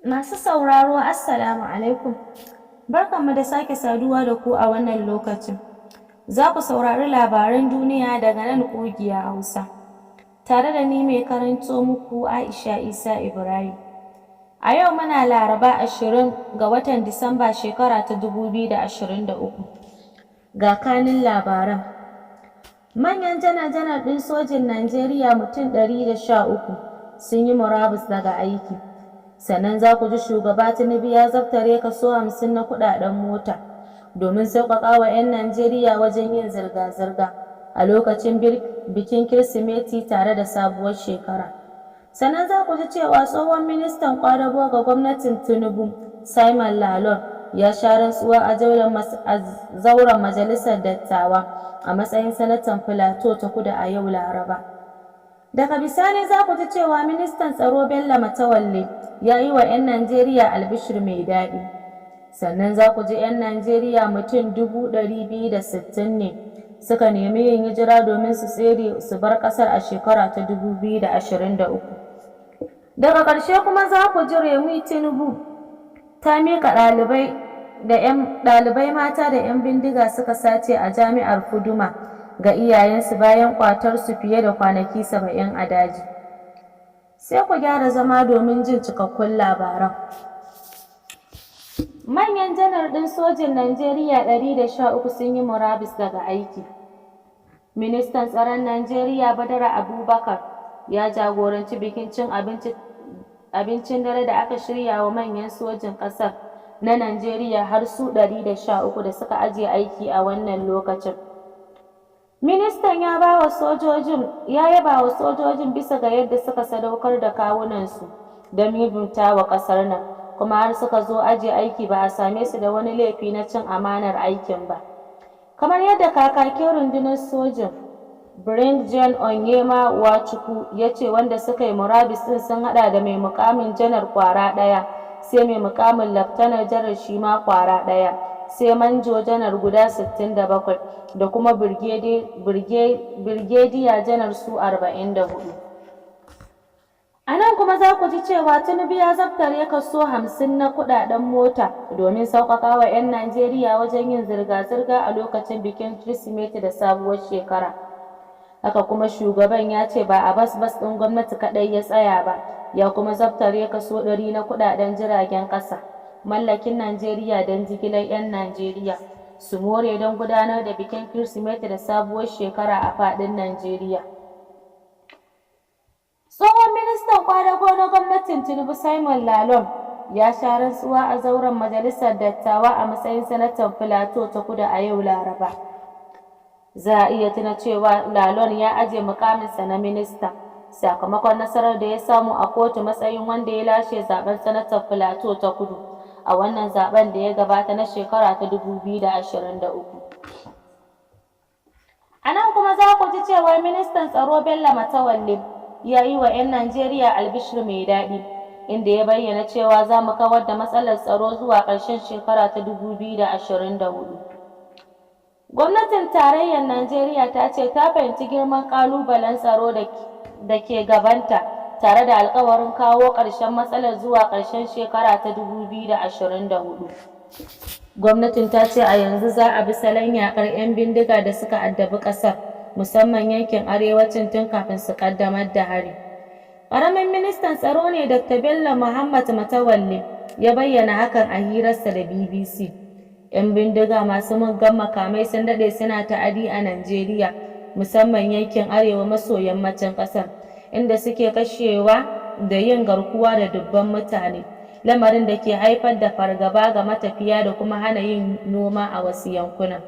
Masu sauraro, Assalamu alaikum. Barkanmu da sake saduwa da ku a wannan lokacin. Za ku saurari labaran duniya daga nan Ƙugiya Hausa. Tare da ni mai karanto muku, Aisha Isa Ibrahim. A yau muna Laraba, 20 ga watan Disamba, shekara ta 2023. Ga kanin labaran. Manyan janar-janar ɗin sojin Najeriya mutum 113 sun yi murabus daga aiki. Sannan za ku ji Shugaba Tinubu ya zabtare kaso 50 na kuɗaɗen mota domin sauƙaƙa wa 'yan Najeriya wajen yin zirga-zirga a lokacin bikin Kirsimeti tare da sabuwar shekara. Sannan za ku ji cewa tsohon ministan ƙwadago ga gwamnatin Tinubu, Simon Lalong, ya sha rantsuwa a zauren majalisar dattawa a matsayin sanatan Filato ta Kudu a yau Laraba. Daga bisani za ku ji cewa ministan tsaro Bello Matawalle ya yi wa 'yan Najeriya albishir mai daɗi. Sannan za ku ji 'yan Najeriya mutum 260,000 ne suka nemi yin hijira domin su tsere su bar ƙasar a shekara ta 2023. Daga ƙarshe kuma za ku ji Remi Tinubu ta miƙa ɗalibai mata da 'yan bindiga suka sace a jami'ar Fuduma ga iyayensu bayan ƙwatar su fiye da kwanaki 70 a daji. Sai ku gyara zama domin jin cikakkun labaran. Manyan janar ɗin sojin Najeriya 113 sun yi murabus daga aiki. Ministan Tsaron Najeriya Badaru Abubakar ya jagoranci bikin cin abincin dare da aka shirya wa manyan sojin ƙasar na Najeriya har su 113 da suka ajiye aiki a wannan lokacin. Ministan ya yaba wa sojojin bisa ga yadda suka sadaukar da kawunansu don hidimta wa ƙasar nan, kuma har suka zo ajiye aiki ba a same su da wani laifi na cin amanar aikin ba. Kamar yadda kakakin rundunar sojin, Brig Gen Onyema Nwachukwu, ya ce, wanda suka yi murabus ɗin sun haɗa da mai muƙamin janar ƙwara ɗaya, sai mai muƙamin laftanar janar shi ma ƙwara ɗaya, sai manjo janar guda 67 da kuma birgediya janar su 44. A nan kuma za ku ji cewa Tinubu ya zabtare kaso 50 na kuɗaɗen mota domin sauƙaƙa wa 'yan Najeriya wajen yin zirga-zirga a lokacin bikin Kirsimeti da sabuwar shekara. Haka kuma shugaban ya ce ba a bas-bas ɗin gwamnati kaɗai ya tsaya ba, ya kuma zabtare kaso 100 na kuɗaɗen jiragen ƙasa mallakin Najeriya don jigilar 'yan Najeriya su more don gudanar da bikin Kirsimeti da sabuwar shekara a faɗin Najeriya. Tsohon ministan ƙwadago na gwamnatin Tinubu, Simon Lalong, ya sha rantsuwa a zauren majalisar dattawa a matsayin sanatan Filato ta Kudu a yau Laraba. Za a iya tuna cewa Lalong ya ajiye muƙaminsa na minista sakamakon nasarar da ya samu a kotu matsayin wanda ya lashe zaɓen sanatan Filato ta Kudu a wannan zaɓen da ya gabata na shekara ta 2023. A nan kuma za ku ji cewa ministan tsaro Bello Matawalle ya yi wa 'yan Najeriya albishir mai daɗi, inda ya bayyana cewa za mu kawar da matsalar tsaro zuwa ƙarshen shekara ta 2024. Gwamnatin tarayyar Najeriya ta ce ta fahimci girman ƙalubalen tsaro da ke gabanta, tare da alƙawarin kawo ƙarshen matsalar zuwa ƙarshen shekara ta 2024. Gwamnatin ta ce a yanzu za a bi salon yaƙar 'yan bindiga da suka addabi ƙasar, musamman yankin arewacin, tun kafin su ƙaddamar da hari. Ƙaramin ministan tsaro ne Dr. Bello Muhammad Matawalle ya bayyana hakan a hirarsa da BBC. 'Yan bindiga masu muggan makamai sun daɗe suna ta'adi a Najeriya, musamman yankin arewa maso yammacin ƙasar, inda suke kashewa da yin garkuwa da dubban mutane, lamarin da ke haifar da fargaba ga matafiya da kuma hana yin noma a wasu yankunan.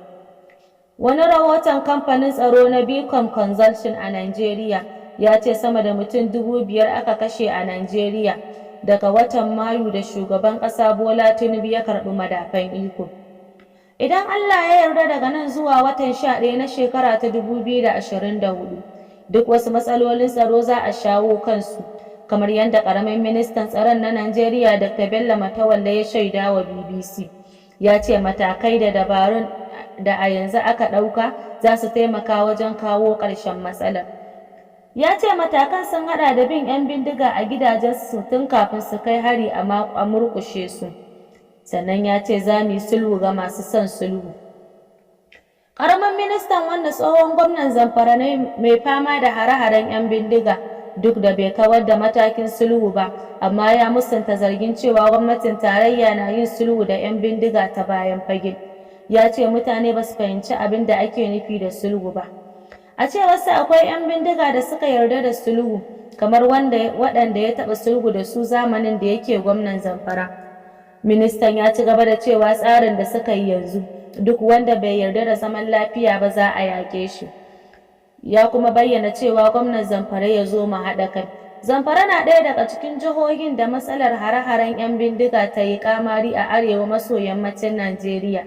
Wani rahoton kamfanin tsaro na Beacon Consulting a Najeriya ya ce sama da mutum 5,000 aka kashe a Najeriya daga watan Mayu da shugaban ƙasa Bola Tinubu ya karɓi madafun iko. Idan Allah ya yarda, daga nan zuwa watan 11 na shekara ta 2024, duk wasu matsalolin tsaro za a shawo kansu, kamar yadda ƙaramin ministan tsaron na Najeriya, Dr. Bello Matawalle, ya shaida wa BBC. Ya ce matakai da dabarun da a yanzu aka ɗauka za su taimaka wajen kawo ƙarshen matsalar. Ya ce matakan sun haɗa da bin 'yan bindiga a gidajensu tun kafin su kai hari a murƙushe su. Sannan ya ce za mu yi sulhu ga masu son sulhu. Ƙaramin ministan, wanda tsohon gwamnan Zamfara ne mai fama da hare-haren 'yan bindiga, duk da bai kawar da matakin sulhu ba, amma ya musanta zargin cewa gwamnatin tarayya na yin sulhu da 'yan bindiga ta bayan fage. Ya ce mutane ba su fahimci abin da ake nufi da sulhu ba. A cewarsa akwai 'yan bindiga da suka yarda da sulhu, kamar waɗanda ya taɓa sulhu da su zamanin da yake gwamnan Zamfara. Ministan ya ci gaba da cewa tsarin da suka yi yanzu, duk wanda bai yarda da zaman lafiya ba za a yaƙe shi. Ya kuma bayyana cewa gwamnan Zamfara ya zo mu haɗa kai. Zamfara na ɗaya daga cikin jihohin da matsalar hare-haren 'yan bindiga ta yi ƙamari a arewa maso yammacin Najeriya.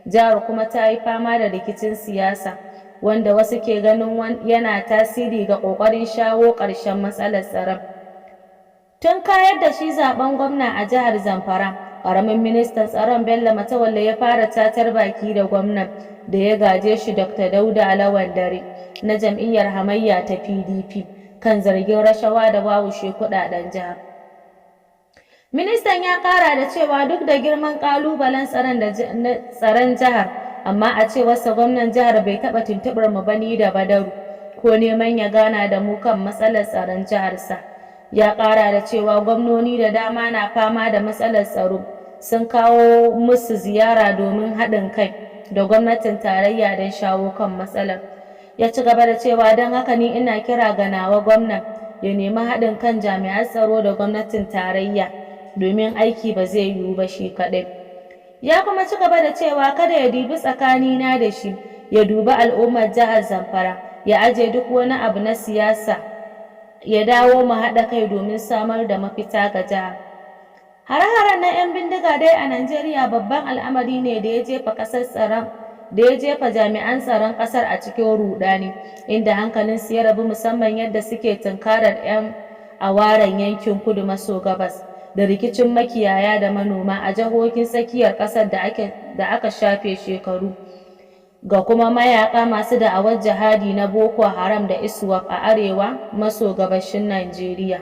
Jihar kuma ta yi fama da rikicin siyasa, wanda wasu ke ganin yana tasiri ga ƙoƙarin shawo ƙarshen matsalar tsaron. Tun kayar da shi zaben gwamna a jihar Zamfara, ƙaramin ministan tsaron Bello Matawalle ya fara cacar baki da gwamnan da ya gaje shi, Dr. Dauda Lawal Dare na jam'iyyar hamayya ta PDP, kan zargin rashawa da wawushe kuɗaɗen jihar. Ministan ya ƙara da cewa duk da girman ƙalubalen tsaron jihar, amma a cewarsa gwamnan jihar bai taɓa tuntuɓar mu ba, ni da Badaru, ko neman ya gana da mu kan matsalar tsaron jiharsa. Ya ƙara da cewa gwamnoni da dama na fama da matsalar tsaro sun kawo musu ziyara domin haɗin kai da gwamnatin tarayya don shawo kan matsalar. Ya ci gaba da cewa don haka ni ina kira ga nawa gwamnan ya nemi haɗin kan jami'an tsaro da gwamnatin tarayya, domin aiki ba zai yiwu ba shi kaɗai. Ya kuma ci gaba da cewa kada ya dubi tsakanina da shi, ya dubi al'ummar jihar Zamfara, ya aje duk wani abu na siyasa, ya dawo mu haɗa kai domin samar da mafita ga jihar. Hare-haren na 'yan bindiga dai a Najeriya babban al'amari ne da ya jefa ƙasar tsaron da ya jefa jami'an tsaron ƙasar a cikin ruɗani, inda hankalinsu ya rabu, musamman yadda suke tunkarar 'yan awaren yankin kudu maso gabas da rikicin makiyaya da manoma a jihohin tsakiyar ƙasar da aka shafe shekaru, ga kuma mayaƙa masu da'awar jihadi na Boko Haram da ISWAP a arewa maso gabashin Najeriya.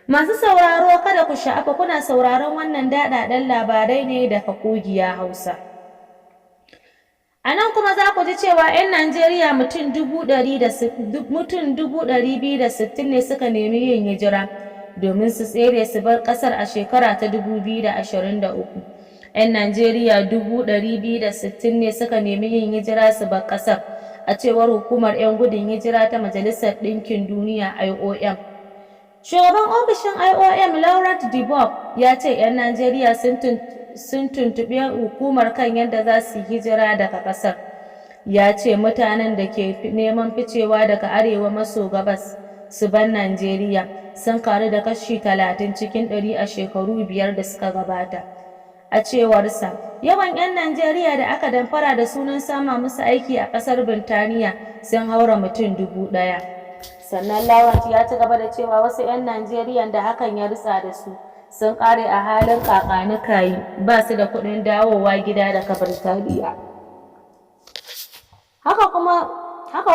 Masu sauraro, kada ku sha'afa, kuna sauraron wannan daɗaɗɗen labarai ne daga Ƙugiya Hausa. A nan kuma za ku ji cewa 'yan Najeriya mutum 260,000 ne suka nemi yin hijira domin su tsere su bar ƙasar a shekara ta 2023. 'Yan Najeriya 260,000 ne suka nemi yin hijira su bar ƙasar, a cewar Hukumar 'Yan Gudun Hijira ta Majalisar Ɗinkin Duniya, IOM. Shugaban ofishin IOM, Laurent Debove, ya ce 'yan Najeriya sun tuntuɓi hukumar kan yadda za su yi hijira daga ƙasar. Ya ce mutanen da ke neman ficewa daga arewa maso gabas su bar Najeriya sun karu da kashi 30 cikin 100 a shekaru 5 da suka gabata. A cewarsa, yawan 'yan Najeriya da aka damfara da sunan sama musu aiki a ƙasar Birtaniya sun haura mutum 1,000. Sannan Laurent ya ci gaba da cewa wasu 'yan Najeriyan da hakan ya ritsa da su sun ƙare a halin ƙaƙa-ni-kayi, ba su da kuɗin dawowa gida daga Birtaniya. Haka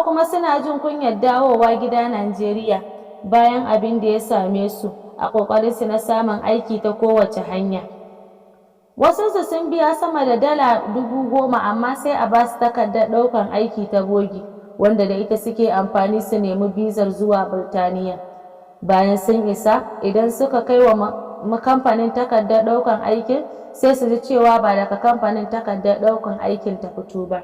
kuma suna jin kunyar dawowa gida Najeriya bayan abin da ya same su a ƙoƙarinsu na samun aiki ta kowace hanya. Wasunsu sun biya sama da dala 10,000, amma sai a ba su takardar ɗaukar aiki ta bogi, wanda da ita suke amfani su nemi bizar zuwa Birtaniya. Bayan sun isa, idan suka kai wa kamfanin takardar ɗaukar aikin, sai su ji cewa ba daga kamfanin takardar ɗaukar aikin ta fito ba.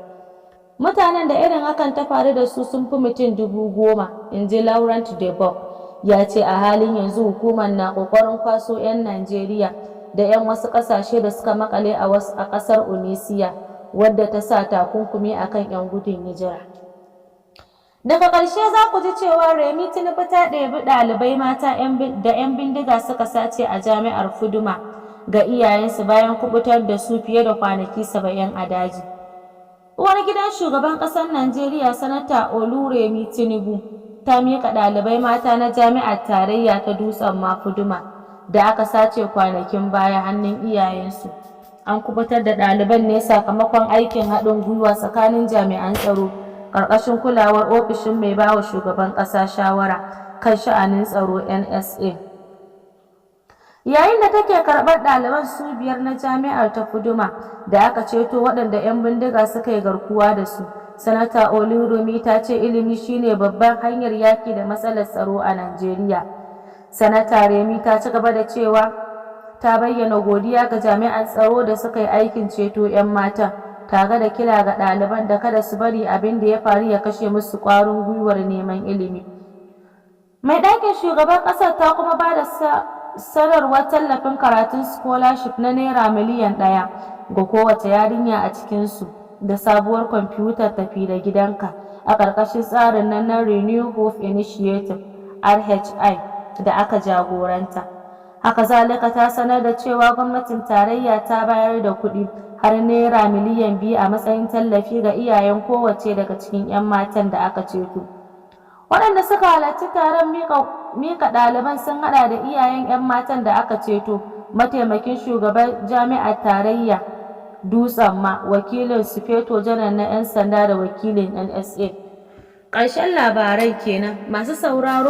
Mutanen da irin hakan ta faru da su sun fi mutum 10,000, in ji Laurent Debove. Ya ce a halin yanzu hukumar na ƙoƙarin kwaso 'yan Najeriya da 'yan wasu ƙasashe da suka maƙale a ƙasar Tunisiya, wadda ta sa takunkumi a kan 'yan gudun hijira. Daga ƙarshe za ku ji cewa Remi Tinubu ta ɗebi ɗalibai mata da 'yan bindiga suka sace a jami'ar Fuduma ga iyayensu bayan kuɓutar da su fiye da kwanaki 70 a daji. Uwar gidan shugaban ƙasar Najeriya, Sanata Oluremi Tinubu, ta miƙa ɗalibai mata na Jami'ar Tarayya ta Dutsen Ma Fuduma da aka sace kwanakin baya hannun iyayensu. An kuɓutar da ɗaliban ne sakamakon aikin haɗin gwiwa tsakanin jami'an tsaro Ƙarƙashin kulawar ofishin mai bawa shugaban ƙasa shawara kan sha'anin tsaro (NSA). Yayin da take karɓar ɗaliban su biyar na jami'ar ta Fuduma da aka ceto waɗanda 'yan bindiga suka yi garkuwa da su, Sanata Oluremi ta ce ilimi shi ne babbar hanyar yaƙi da matsalar tsaro a Najeriya. Sanata Remi ta ci gaba da cewa ta bayyana godiya ga jami'an tsaro da suka yi aikin ceto 'yan matan, tare da kira ga ɗaliban da kada su bari abin da ya faru ya kashe musu ƙwarin gwiwar neman ilimi. Mai ɗakin shugaban ƙasar ta kuma ba da sanarwar tallafin karatun scholarship na Naira miliyan 1 ga kowace yarinya a cikinsu da sabuwar kwamfutar tafi-da-gidanka a ƙarƙashin tsarin nan na Renewed Hope Initiative (RHI) da aka jagoranta. Haka zalika, ta sanar da cewa gwamnatin tarayya ta bayar da kuɗi har Naira miliyan 2 a matsayin tallafi ga iyayen kowacce daga cikin 'yan matan da aka ceto. Waɗanda suka halarci taron miƙa ɗaliban sun haɗa da iyayen 'yan matan da aka ceto, mataimakin shugaban jami'ar tarayya Dutsin-Ma, wakilin Sufeto Janar na 'Yan Sanda da wakilin NSA. Ƙarshen labaran kenan, masu sauraro.